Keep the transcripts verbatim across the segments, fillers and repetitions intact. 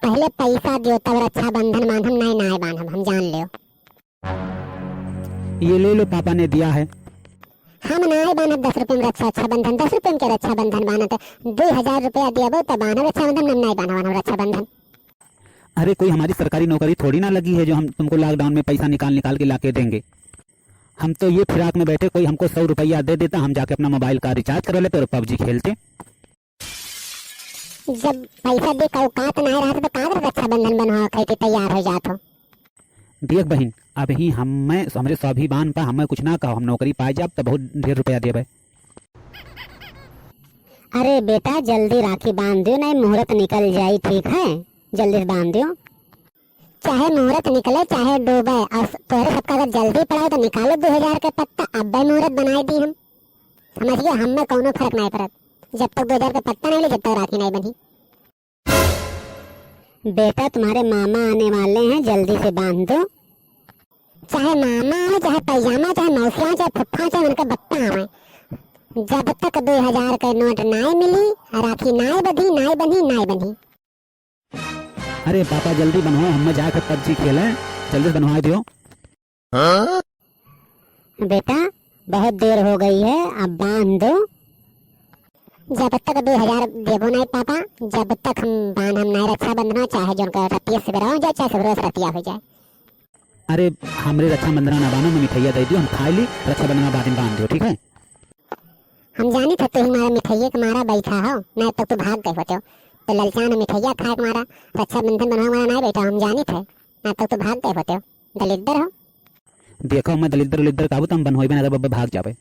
पहिले पैसा दियो, तब रक्षाबंधन बांधम, नाहीं, नाहीं बांधम, हम जान लेव। ये ले लो, पापा ने दिया है। हम नाहीं बांधब दस रुपये में रक्षा, रक्षाबंधन, दस रुपये में क्या रक्षाबंधन बांधत है? दुई हजार रुपया दियाबो तब बांधब रक्षाबंधन, हम नाहीं बांधब, बांधब रक्षाबंधन। अरे, कोई हमारी सरकारी नौकरी थोड़ी ना लगी है जो हम तुमको lockdown में पैसा निकाल निकाल के लाके देंगे। हम तो ये फिराक में बैठे, कोई हमको सौ रुपया दे देता, हम जाके अपना mobile का recharge करा लेते और PUBG खेलते। जब पैसा दे का औकात नाहीं रहत, तो का करत रक्षाबंधन बनवा खातिर तैयार हो जात हो? देख बहिन, अबहीं हमें, हमरे स्वाभिमान पर हमें कुछ ना कहो, हम नौकरी पाए जाब तो बहुत ढेर रुपया देबे। अरे बेटा, जल्दी राखी बांध दियो, नाहीं मुहूर्त निकल जाई, ठीक है? जल्दी से बांध दियो। चाहे मुहूर्त निकले, चाहे डूबे, और तोहरे सबका अगर जल्दी पड़ा हो तो निकालो दो हजार के पत्ता, अब्बे मुहूर्त बनाए दी हम। समझ गए, हमें कौनो फर्क नाहीं पड़त, जब तक दो हजार के पत्ता नाहीं ले, जब तक राखी नाहीं बंधी। बेटा, तुम्हारे मामा आने वाले हैं, जल्दी से बांध दो। चाहे मामा आवे, चाहे पैजामा, चाहे मौसिया, चाहे फुफ्फा, चाहे उनके बप्पा आवे, जब तक दो हजार के नोट नाहीं मिली, राखी नाहीं बंधी, नाहीं बंधी, नाहीं बंधी। अरे पापा, जल्दी बनवाओ, हमें जाके PUBG खेले, जल्दी से बनवा दियो। बेटा, बहुत देर हो गई है, अब बांध दो। जब तक दो हजार देबो नाहीं पापा, जब तक हम बांध हम नाहीं रक्षाबंधन, चाहे जो उनका रतिया सवेरा हो जाए, चाहे सवेरा से रतिया हो जाए। अरे, हमरे रक्षाबंधन ना बांधो, हमें मिठाइया दे दियो, हम खाई ली, रक्षाबंधन बाद में बांध दियो, ठीक है? हम जानी था तू हमारा मिठाइया के मारा बैठा हो, नाहीं तो तू भाग गए होते हो। तो ललचान मिठाइया खाए के मारा, रक्षाबंधन बनवा मारा नाहीं बैठा, हम जानी थे, नाहीं तो तू भाग गए होते हो। दलिद्दर हो। देखो, मैं दलिद्दर उलिद्दर काबू, तुम बनवाइबे ना, अगर बब्बे भाग जाबे।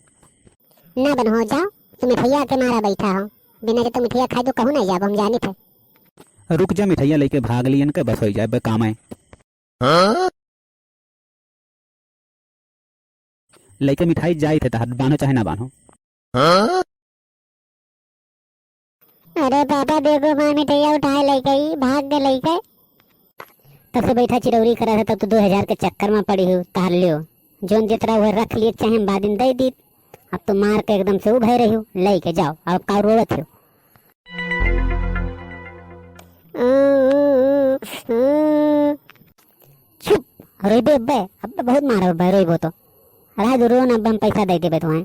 ना बनवाओ, जाओ, तू मिठाइया के मारा बैठा हो, बिना जब तक मिठाइया खाए तो कहूँ नाहीं जाबो, हम जानी थे। रुक जा, मिठाइया लेके भाग लियन के बस हो जाए, बे काम है। हाँ? लइके मिठाई जाई थे तहार, बान्हो चाहे ना बान्हो। हाँ? अरे पापा, देखो, माँ मिठाइया उठाए लइके ही भाग गए लइके। तब से बैठा चिरौरी करा था, तब तो दो हजार के चक्कर में पड़ी हो, तहार लियो। जोन जितरा हुए रख लिए, चाहे हम बाद में दे दी। अब तो मार के एकदम से उभे रही हो, लइके जाओ, अब का रोवत हो? चुप, रोइबे अब्बे, अब्बे बहुत मारब अब्बे, रोइबो तो। रह दो, रो ना, अब्बे हम पैसा दे देबे तुम्हें।